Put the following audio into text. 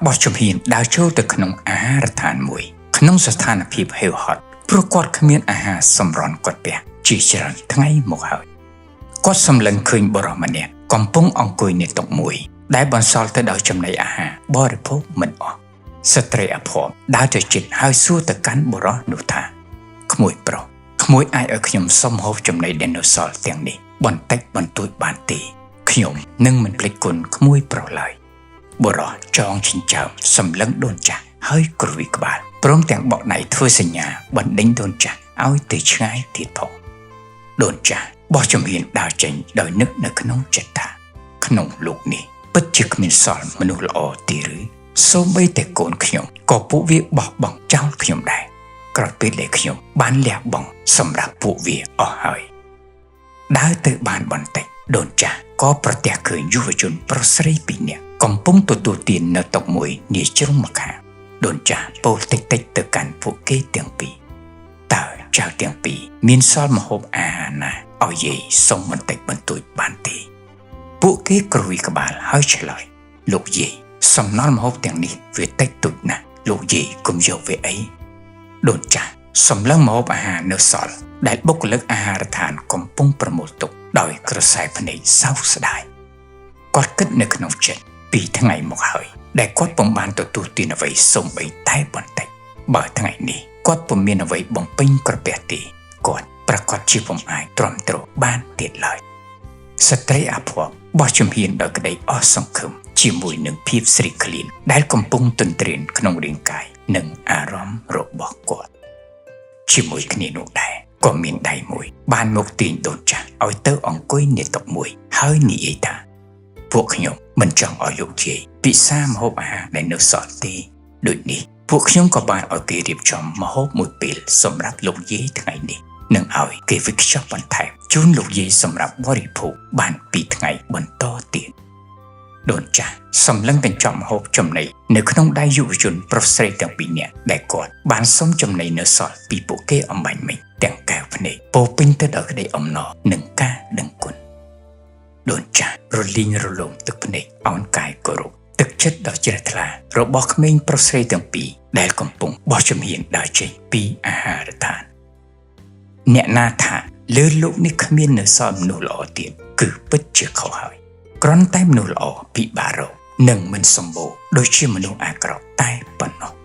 បោះជំហានដើរចូលទៅក្នុងអាហារដ្ឋានមួយក្នុងស្ថានភាពហេវហត់ព្រោះគាត់គ្មានអាហារសម្រន់គាត់ពះជាច្រើនថ្ងៃមកហើយគាត់សម្លឹងឃើញបុរសម្នាក់កំពុងអង្គុយនៅតុមួយដែលបន្សល់ទៅដោយចំណីអាហារបរិភោគមិនអស់ស្ត្រីអភ័ព្វដើរទៅជិតហើយសួរទៅកាន់បុរសនោះថាក្មួយប្រុសក្មួយអាចឲ្យខ្ញុំសុំហូបចំណីដែលនៅសល់ទាំងនេះបន្តិចបន្តួចបានទេខ្ញុំនឹងមិនភ្លេចគុណក្មួយប្រុសឡើយបុរសចងចិញ្ចើមសម្លឹងដូនចាស់ហើយគ្រវីក្បាលព្រមទាំងបក់ដៃធ្វើសញ្ញាបណ្ដេញដូនចាស់ឲ្យទៅឆ្ងាយទៀតផងដូនចាស់បោះជំហានដើរចេញដោយនឹកនៅក្នុងចិត្តថាក្នុងលោកនេះពិតជាគ្មានសល់មនុស្សល្អទេឬសូម្បីតែកូនខ្ញុំក៏ពួកវាបោះបង់ចោលខ្ញុំដែរក្រោយពេលដែលខ្ញុំបានលះបង់សម្រាប់ពួកវាអស់ហើយដើរទៅបានបន្តិចដូនចាស់ក៏ប្រទះឃើញយុវជនប្រុសស្រីពីរនាក់កំពុងទទួលទាននៅតុមួយនាជ្រុងម្ខាងដូនចាស់ពោលតិចៗទៅកាន់ពួកគេទាំងពីរតើចៅទាំងពីរមានសល់ម្ហូបអាហារណាឲ្យយាយសុំបន្តិចបន្តួចបានទេពួកគេគ្រវីក្បាលហើយឆ្លើយលោកយាយសំណល់ម្ហូបទាំងនេះវាតិចតួចណាស់លោកយាយកុំយកវាអីដូនចាស់សម្លឹងម្ហូបអាហារនៅសល់ដែលបុគ្គលិកអាហារដ្ឋានកំពុងប្រមូលទុកដោយក្រសែភ្នែកសោកស្ដាយគាត់គិតនៅក្នុងចិត្តពីថ្ងៃមកហើយដែលគាត់ពុំបានទទួលទានអ្វីសូម្បីតែបន្តិចបើថ្ងៃនេះគាត់ពុំមានអ្វីបំពេញក្រពះទេគាត់ប្រកាសជាពុំអាចទ្រាំទ្របានទៀតឡើយស្ត្រីអភ័ព្វបោះជំហានដោយក្តីអស់សង្ឃឹមជាមួយនឹងភាពស្រេកឃ្លានដែលកំពុងទន្ទ្រានក្នុងរាងកាយនិងអារម្មណ៍របស់គាត់ជាមួយគ្នានោះដែរក៏មានដៃមួយបានមកទាញដូនចាស់ឲ្យទៅអង្គុយនៅតុមួយហើយនិយាយថាពួកខ្ញុំមិនចង់ឲ្យលោកយាយពិសាម្ហូបអាហារដែលនៅសល់ទេដូចនេះពួកខ្ញុំក៏បានឲ្យគេរៀបចំម្ហូបមួយពេលសម្រាប់លោកយាយថ្ងៃនេះនិងឲ្យគេវេចខ្ចប់បន្ថែមជូនលោកយាយសម្រាប់បរិភោគបាន2ថ្ងៃបន្តទៀតដូនចាស់សម្លឹងកញ្ចប់ម្ហូបចំណីនៅក្នុងដៃយុវជនប្រុសស្រីទាំងពីរនាក់ដែលគាត់បានសុំចំណីនៅសល់ពីពួកគេអំបញ្ញមិញទាំងកែវភ្នែកពោពេញទៅដោយក្តីអំណរនិងការដឹងគុណដូនចាស់រលីងរលោងទឹកភ្នែកអោនកាយគោរពទឹកចិត្តដ៏ជ្រះថ្លារបស់ក្មេងប្រុសស្រីទាំងពីរដែលកំពុងបោះជំហានដើរចេញពីអាហារដ្ឋានអ្នកណាថាលើលោកនេះគ្មាននៅសល់មនុស្សល្អទៀតគឺពិតជាខុសហើយគ្រាន់តែមនុស្សល្អពិបាករកនិងមិនសម្បូរដូចជាមនុស្សអាក្រក់តែប៉ុណ្ណោះ។